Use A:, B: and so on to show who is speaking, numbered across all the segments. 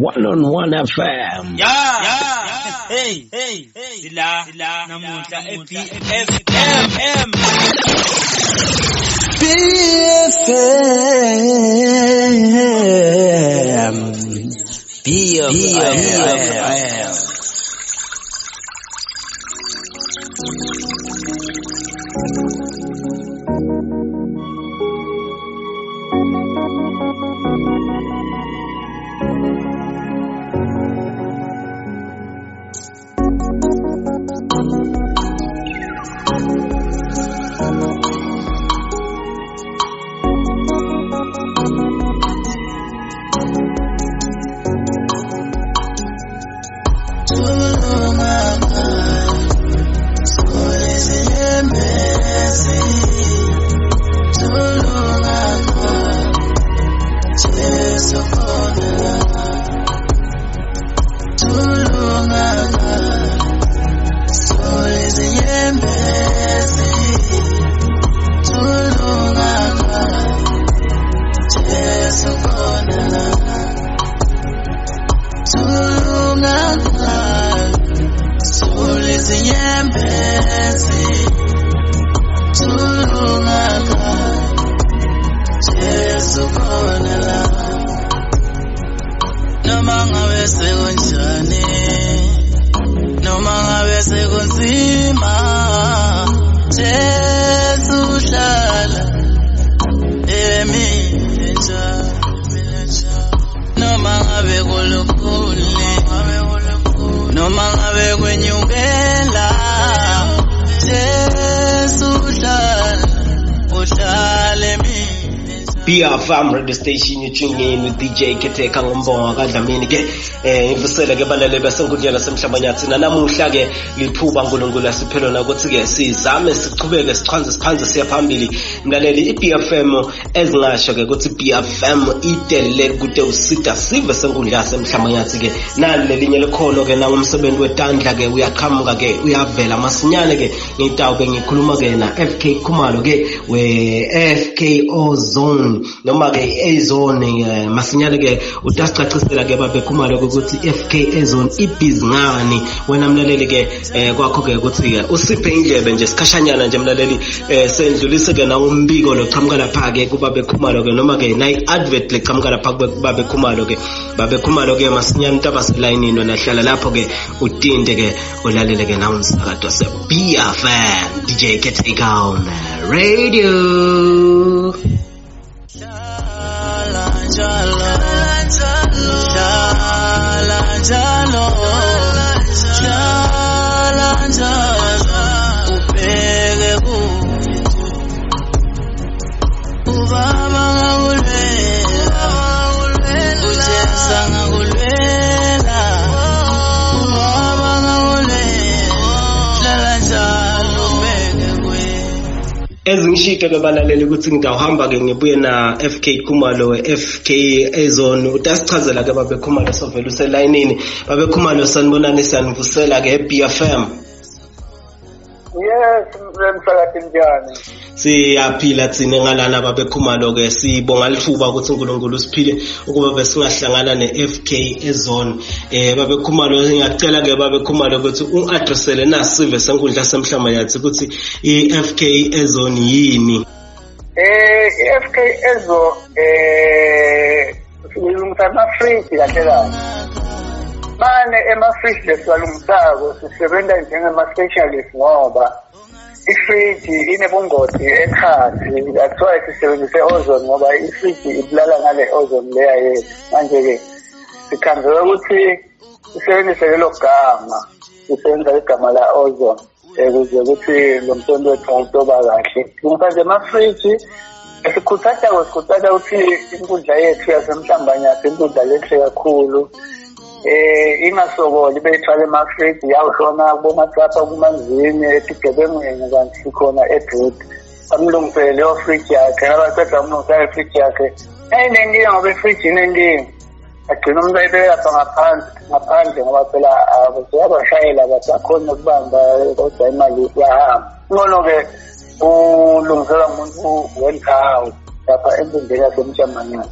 A: 1 on 1 FM.
B: Ya, ya, hey, hey, sila, sila, namuhla e-BFM.
A: BFM. BFM.
B: Noma ngabe sekunjani, noma ngabe sekunzima, Jesu uhlala emile njalo. Noma ngabe kulukhuni, noma ngabe kwenyukela, Jesu uhlala, uhlala emile njalo.
A: BFM radio station, you tune in with DJ Khetheka ngombongo kaDlamini ke. Ngivusele ke balaleli basenkundleni yasemhlabanyathi nanamuhla ke lithuba uNkulunkulu asiphe lona ukuthi ke sizame sichubeke sichwanze siphanze siya phambili. Mlaleli, iBFM ezingasho ke ukuthi BFM itele kute usida sive senkundla yasemhlabanyathi ke. Nali lelinye likhono ke nangumsebenzi wetandla ke uyaqhamuka ke uyavela masinyane ke. Ngitawube ngikhuluma ke na FK Khumalo ke we FKO Zone noma ke A Zone. Masinyane ke utasicacisela ke babe Khumalo ukuthi FK A Zone ibhizi ngani. Wena mlaleli ke, kwakho ke ukuthi ke usiphe indlebe nje sikhashanyana nje mlaleli, sendlulise ke nawo umbiko lo qhamuka lapha ke kubabe Khumalo ke, noma ke nayi advert leqhamuka lapha kubabe Khumalo ke. Babe Khumalo ke masinyane utabaselayinini, wena hlala lapho ke utinte ke ulalele ke nawo umsakazo wase BFM, DJ Khetheka on radio.
B: Hlala njalo, hlala njalo, hlala njalo, ubheke kuye. Ubaba ngakulwela, uJesu ngakulwela, ubaba ngakulwela, hlala njalo ubheke kuye.
A: Ezingishito ke balaleli ukuthi ngidawuhamba ke ngibuye na FK Khumalo we FK Azone. Utasichazela ke babe Khumalo, sovela uselayinini. Babe Khumalo, sanibonani, siyanivusela ke BFM.
C: Yes, msakati, njani?
A: Siyaphila thina ngalana babe Khumalo ke, sibonga lithuba ukuthi uNkulunkulu usiphile ukuba besingahlangana ne-FK Ezone. Babe Khumalo, ngiyacela ke babe Khumalo ukuthi ungaddressele nasive senkundla semhlabanyathi ukuthi i-FK Ezone yini.
C: I-FK Ezo silungisa ama-fridge kahle kahle. Mane ema-fridge lesiwalungisako sisebenza njengema-specialist ngoba ifriji inebungozi ekhathi. That's why sisebenzise ozone, ngoba ifriji ibulala ngale ozone leya yethu. Manje-ke sikhanzela ukuthi sisebenzise lelo gama, sisebenzisa igama la ozone ukuze ukuthi lo msebenzi wethu utoba kahle. Silungisa nje amafriji. Esikhuthathako, sikhuthatha ukuthi inkundla yethu yasemhlambanyathi, inkundla lenhle kakhulu, ingasokoli beyithwala emafriji yawushona kubomatsapha kumanzini etigebengweni, kanti sikhona edude. Bamlungisele leyo friji yakhe, nabaceda kumlungisela ifriji yakhe ayinenkinga, ngoba ifriji inenkinga, agcina umuntu ayibeke lapha ngaphansi ngaphandle, ngoba phela abashayela basakhona ukubamba, kodwa imali iyahamba. Ngcono-ke ulungiselwa ngumuntu wendzawo lapha enkundleni yasemshamanyana.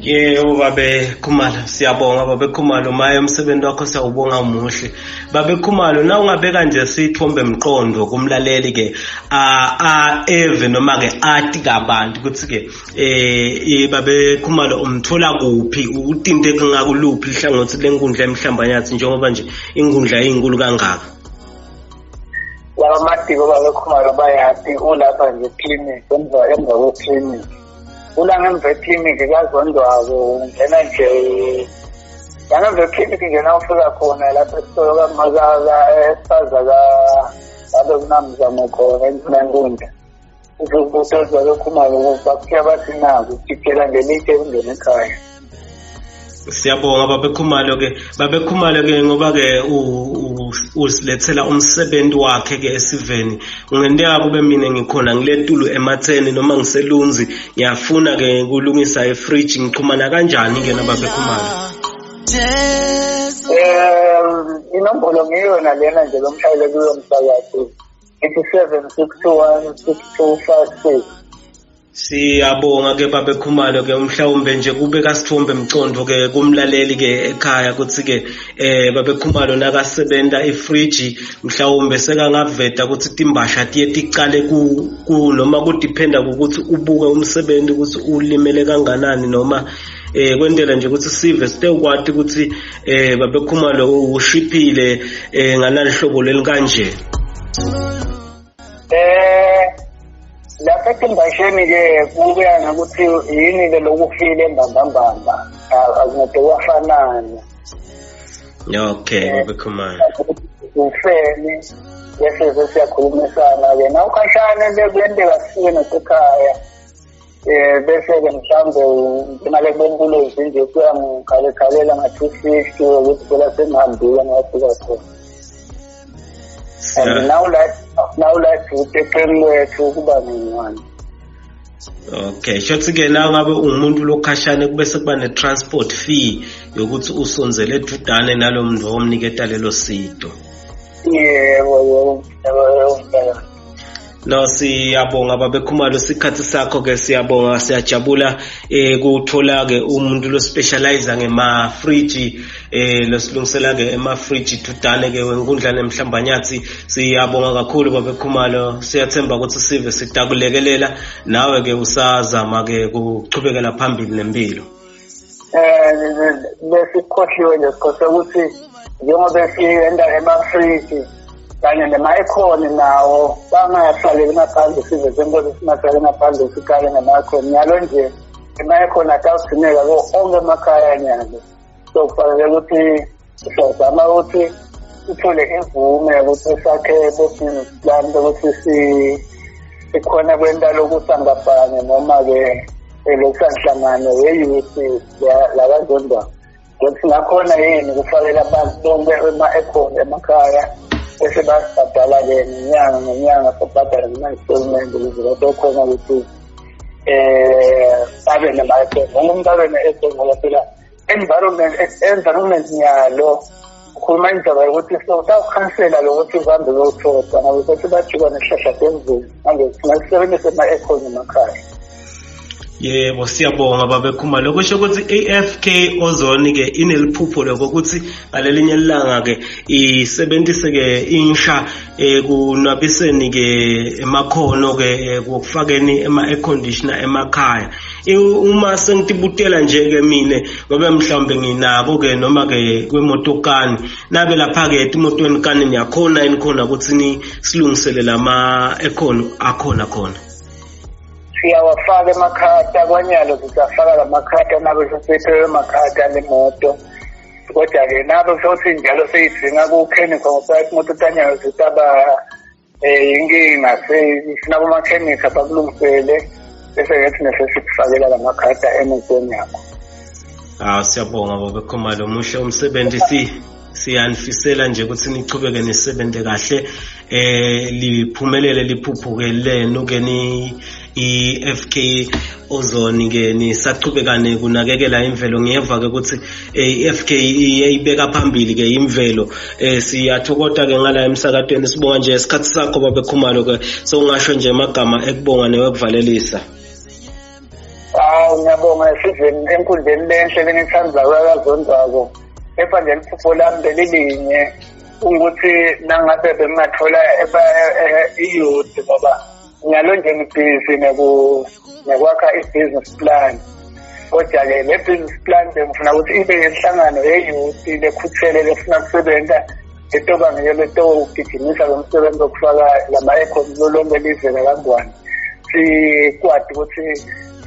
A: Yebo babe Khumalo, siyabonga babe Khumalo, maye umsebenzi wakho siyawubonga umuhle. Babe Khumalo, na ungabeka nje sithombe mqondo kumlaleli ke a eve noma ke ati kabanti ukuthi ke eh babe Khumalo umthola kuphi, utinte kungakuluphi ihlangothi lenkundla emhlambanyathi njengoba nje inkundla iyinkulu kangaka?
C: Laba matiko babe Khumalo bayati ulapha nje clinic, emva kwe-clinic. Kula ngemva ekliniki kazondwako ungena nje la ngemva ekliniki nje na ufika khona lapha esitolo kamakaka esipaza ngabe kunamzamo khona enkundla uzokubuza lokhumalo bakuthiya bathi naku jikela ngelitshe ungene ekhaya.
A: Siyabonga babe Khumalo ke, babe Khumalo ke, ngoba ke usilethela umsebenzi wakhe ke esiveni. Ungenteka kube mina ngikhona ngiletulu ematheni noma ngiselunzi, ngiyafuna ke kulungisa ifridge, ngixhumana kanjani ke nababe Khumalo?
C: Inombolo ngiyona lena nje lomshayeli kuyo msakazo, ithi 76216256.
A: Siyabonga ke babe Khumalo ke, mhlawumbe nje kube kasithombe mcondo ke kumlaleli ke ekhaya ukuthi ke babe Khumalo nakasebenta ifridge mhlawumbe sekangaveta ukuthi timbasha tiye ticale ku noma kudependa ukuthi ubuke umsebenzi ukuthi ulimele kanganani noma kwentela nje ukuthi sive sitewukwati ukuthi babe Khumalo ushiphile ngalahlobo lelikanje.
C: Lapha etimbasheni ke kubuya ngokuthi yini le lokufile mbambambamba, akude kwafanana.
A: Okay, babe Khumalo.
C: Ufeni bese siyakhulumisana ke na ukhashane le kuyenteka sifike nasekhaya, bese ke mhlawumbe njengale kubombulozi nje kuyangikhalekhalela nga-250 ukuthi phela sengihambile ngafika khona. And now la eceleni kwethu kuba ngconywana.
A: Okay, shothi ke la ngabe ungumuntu lokhashane kube sekuba ne-transport fee yokuthi usondzele edudane nalo muntu omniketa lelo sito.
C: Yebo yebo yebo.
A: No, siyabonga babe Khumalo, isikhathi sakho ke siyabonga, siyajabula kuthola ke umuntu lo specialize ngema fridge, losilungisela ke ema fridge dudane ke wenkundla nemhlambanyathi. Siyabonga kakhulu babe Khumalo, siyathemba ukuthi sive sitakulekelela nawe ke usazama ke kuchubekela phambili nempilo.
C: Besikhohliwe nje sikhohle ukuthi njengoba siyenda ema-fridge kanye nema-aircon nawo bangahlaleli ngaphandle, sive senkosi singahlali ngaphandle siqale ngama-aircon. Nyalo nje ema-aircon atawugcineka ko onke emakhaya nyalo, so kufanele ukuthi siyazama ukuthi sithole imvume yokuthi sakhe bo-business plan ukuthi sikhona kwenta lokusangabhange noma-ke lokusanhlangano ye-youth lakazondwa, ukuthi singakhona yini kufakela abantu bonke ema-aircon emakhaya bese basibhadala-ke ngenyanga ngenyanga, sobhadala ngema-installment ukuze bazokhona ukuthi babe nama-aircon, wonke umuntu abe ne-aircon, ngoba phela environment nyalo ukhuluma indaba yokuthi sowutawukhansela lokuthi uhambe uyothoda ngoba sethi bajuka nesihlahla semvelo, manje singasebenzisa ema-aircon emakhaya.
A: Yebo, siyabonga babe Khumalo. Kusho ukuthi AFK Ozone ke ineliphupho lokuthi ngalelinye ilanga ke isebenzise ke insha ekunwabiseni ke emakhono ke ekufakeni ema air conditioner emakhaya. Uma sengitibutela nje ke mine ngoba mhlawumbe nginako ke noma ke kwemoto kani nabe lapha ke emotweni kani niyakhona yini khona ukuthi ni silungisele lama aircon akhona khona?
C: Siyawafaka emakhata kwanyalo, sisafaka lamakhata nabe sesiphewe emakhata lemoto, kodwa-ke nabe sothi njalo seyidzinga kukhenikha ngoba imoto tanyalo zitaba inkinga, sifuna bomakhenikha bakulungisele bese-ke thina sesikufakela lamakhata emotweni yakho.
A: Ah, siyabonga babe Khumalo, muhle umsebenzi, siyanifisela nje ukuthi nichubeke nisebenze kahle, liphumelele liphuphuke lenu ke ni i-FK Ozone ke, nisachubekane kunakekela imvelo. Ngiyeva ke ukuthi i-FK iyayibeka phambili ke imvelo. Siyathokoza ke ngala emsakatweni, sibonga nje isikhathi sakho babe Khumalo ke, sewungasho nje amagama ekubonga newekuvalelisa.
C: Hawu. Awu ngiyabonga esiveni enkundleni lenhle lengithandayo yakazonzako. Kepha nje liphupho lami belilinye ukuthi nangabe bengingathola i-youth ngoba nyalo nje ngibhizi nekwakha i-business plan. Kodwa-ke le business plan bengifuna ukuthi ibe yenhlangano ye-youth lekhuthele lefuna kusebenta etoba ngiyo letowugijimisa lo msebenzi wokufaka lama-aircon kulo lonke live lakangwane. Sikwati ukuthi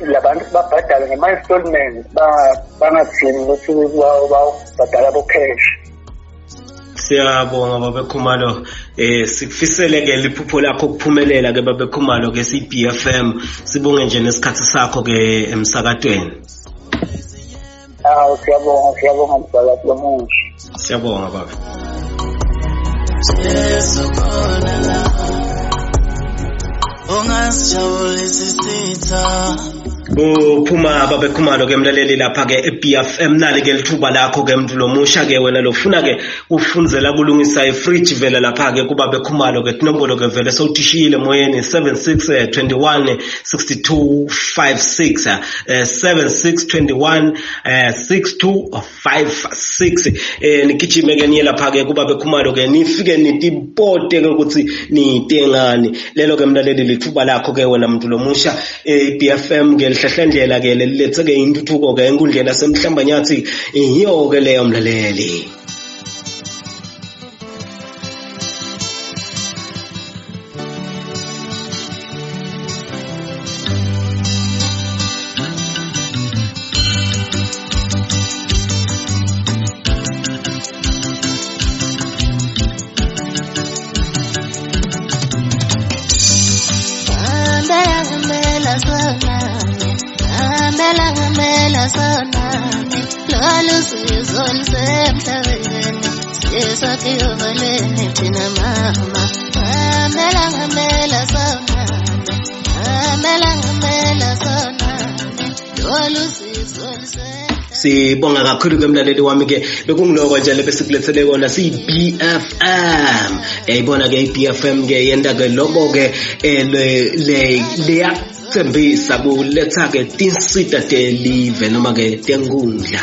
C: labantu sibabhadale ngema-installment, bangadzingi ukuthi bawubhadala bo-cash.
A: Siyabonga Babe Khumalo, sikufisele ke liphupho lakho ukuphumelela ke Babe Khumalo ke siyi-BFM, sibonge nje nesikhathi sakho ke emsakatweni.
C: Awu siyabonga, siyabonga msakazi lomuhle.
A: Siyabonga baba.
B: Jesu khona la, ungasijabulisi sitha.
A: Uphuma Babe Khumalo ke mlaleli lapha ke e-BFM, nali ke lithuba lakho ke mntu lomusha ke wena lofuna ke kufundzela kulungisa ifridge vele lapha ke kuBabe Khumalo ke tinombolo ke vele sewutishiyile emoyeni 76 21 62 56, 76 21 62 56. Nigijime ke niye lapha ke kuBabe Khumalo ke nifike nitipote ke ukuthi nitengani. Lelo ke mlaleli lithuba lakho ke wena muntu lomusha. I-BFM ke lihlahlandlela ke lelilethe ke intuthuko ke enkundleni yasemhlambanyathi, iyo ke leyo mlaleli. Sibonga kakhulu ke mlaleli wami ke, bekungiloko nje lebesikulethele kona siyi-BFM. Yayibona ke i-BFM ke yenta ke loko ke le leyathembisa kuletha ke tinsita telive noma ke tenkundla.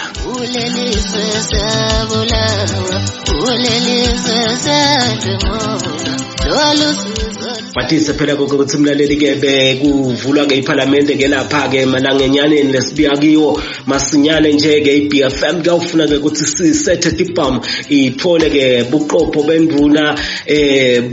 A: Batise phela ukuthi mlaleli ke bekuvulwa ke iParliament ke lapha ke emalangeni lesibuya kiwo masinyane nje ke i-BFM kuyawufuna ke ukuthi sisethe tibhamu ithole ke buqopho benduna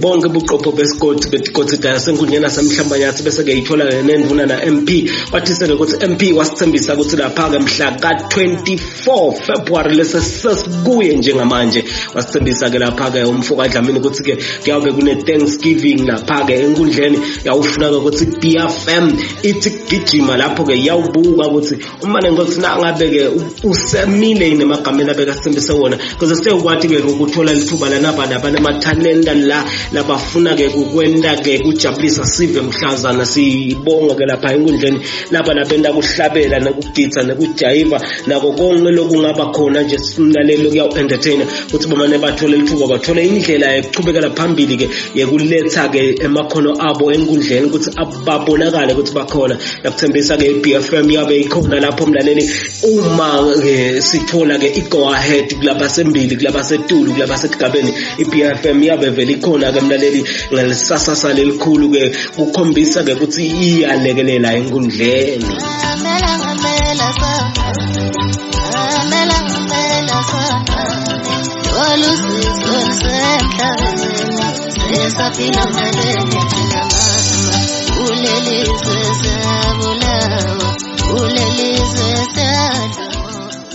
A: bonke buqopho besigodi betigodi dasenkundleni yasemhlambanyathi, bese ke ithola ke nenduna na MP. Bathise ke ukuthi MP wasithembisa ukuthi lapha ke mhla ka 24 February lese sesikuye njengamanje, wasithembisa ke lapha ke umfo kaDlamini ukuthi ke kuyawube kune Thanksgiving lapha ke enkundleni. Yawufuna ke ukuthi BFM ithi gijima lapho ke yawubuka ukuthi umane ngokuthi nangabe ke usemile yini emagameni abekasithembise wona, because sewukwathi ke ukuthola lithuba lanaba labanemathalenta la labafuna ke kukwenta ke kujabulisa sive mhlazana sibonga ke lapha enkundleni laba labenta kuhlabela nekugidza nekujayiva nako konke lokungaba khona nje simlalelo kuyawu-entertainer ukuthi bamane bathole lithuba, bathole indlela yokuchubekela phambili ke yekuletha ke emakhono abo enkundleni ukuthi babonakale ukuthi bakhona. Yakuthembisa ke i-BFM yabe ikhona lapho mlaleli uma sithola ke i-go ahead kulabasembili, kulabasetulu, kulabasesigabeni, i-BFM yabe vele ikhona ke mlaleli ngalisasasa lelikhulu ke kukhombisa ke ukuthi iyalekelela enkundleni.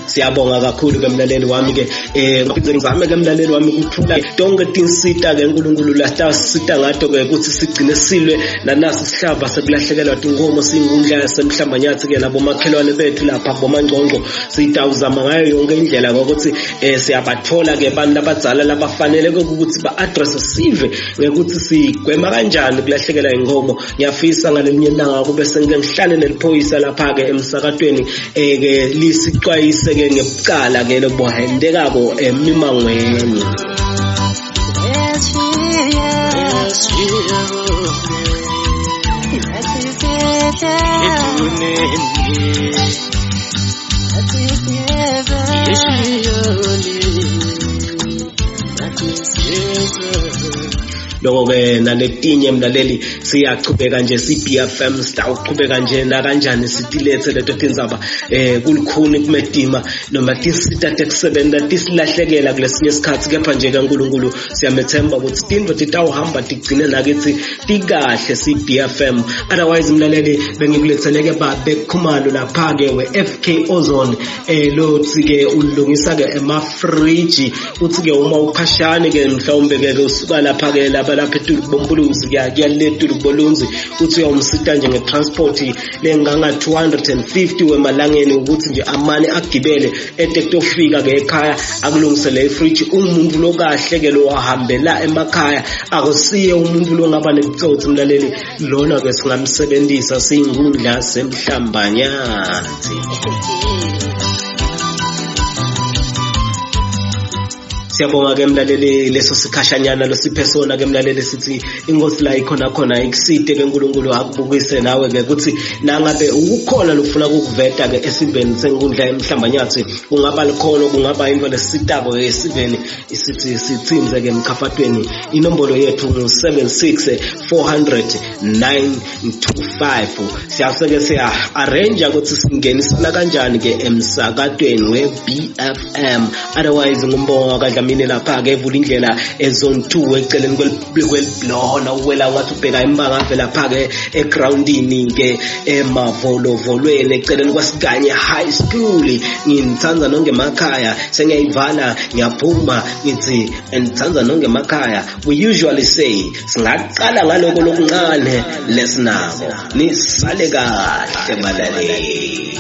A: Siyabonga kakhulu ke mlaleli wami ke, ngizame ke mlaleli wami ukuthula tonke tinsita ke uNkulunkulu lasita ngato ke ukuthi sigcine silwe nanasi sihlava sekulahlekelwa tinkomo siyinkundla yasemhlambanyathi ke nabomakhelwane bethu lapha kubomangcongco. Sitawuzama ngayo yonke indlela ukuthi siyabathola ke abantu abadzala labafanele ukuthi ba-address sive ngekuthi sigwema kanjani kulahlekelwa inkomo. Ngiyafisa ngalelinye ilanga kube sengike ngihlale neliphoyisa lapha ke emsakatweni ke lisixwayise ke ngebucala ke lobuhendekako emimangweni.
B: Ethuneni Eshiyoli Nathi siyeza.
A: Lokho-ke naletinye mlaleli, siyachubeka nje si-BFM, sitawuchubeka nje nakanjani sitilethe leto tindzaba. Kulukhuni, kumetima noma tinsita tekusebenta tisilahlekela kulesinye isikhathi, kepha nje kaNkulunkulu siyamethemba ukuthi tintfo titawuhamba tigcine nakithi tikahle si-BFM. Otherwise mlaleli, bengikuletheleke babe Khumalo lapha-ke we-FK Ozone, lothi-ke ulungisa-ke emafriji. Uthi-ke uma ukhashane-ke mhlawumbe-ke usuka lapha-ke lapha lapha etulu kubompuluzi kuya le tulu kubolunzi, uthi uyawumsita nje nge-transport lenganga-250 wemalangeni ukuthi nje amane agibele ete kutofika-ke ekhaya akulungisele ifriji. Umuntu lokahle-ke lo wahambela emakhaya, akusiye umuntu longaba nebutsotsi mlaleli. Lona-ke singamsebenzisa siyinkundla semhlambanyathi. Siyabonga ke mlaleli leso sikhashanyana losiphe sona ke mlaleli. Sithi inkosi la ikhona khona ikusite ke, uNkulunkulu akubukise nawe ke ukuthi nangabe ukukhona lofuna ukukuveta ke esiveni senkundla emhlambanyathi, kungaba likhono, kungaba into lesitako ke esiveni, sithi sithinze ke emkhafatweni. Inombolo yethu ngu-76 400 925. Siyaseke siya arrange ukuthi singenisana kanjani ke emsakatweni we-BFM. Otherwise ngumbongo kaDlamini lapha ke evula indlela ezone 2 eceleni kwelibhlona, uwela ungathi ubheka imbangave lapha ke egroundini ke emavolovolweni eceleni kwasiganye high school. Nginithanda nonke emakhaya, sengiyayivala, ngiyaphuma, ngithi ngithanda nonke emakhaya. We usually say singaqala ngaloko lokuncane lesinako. Nisale kahle balaleli.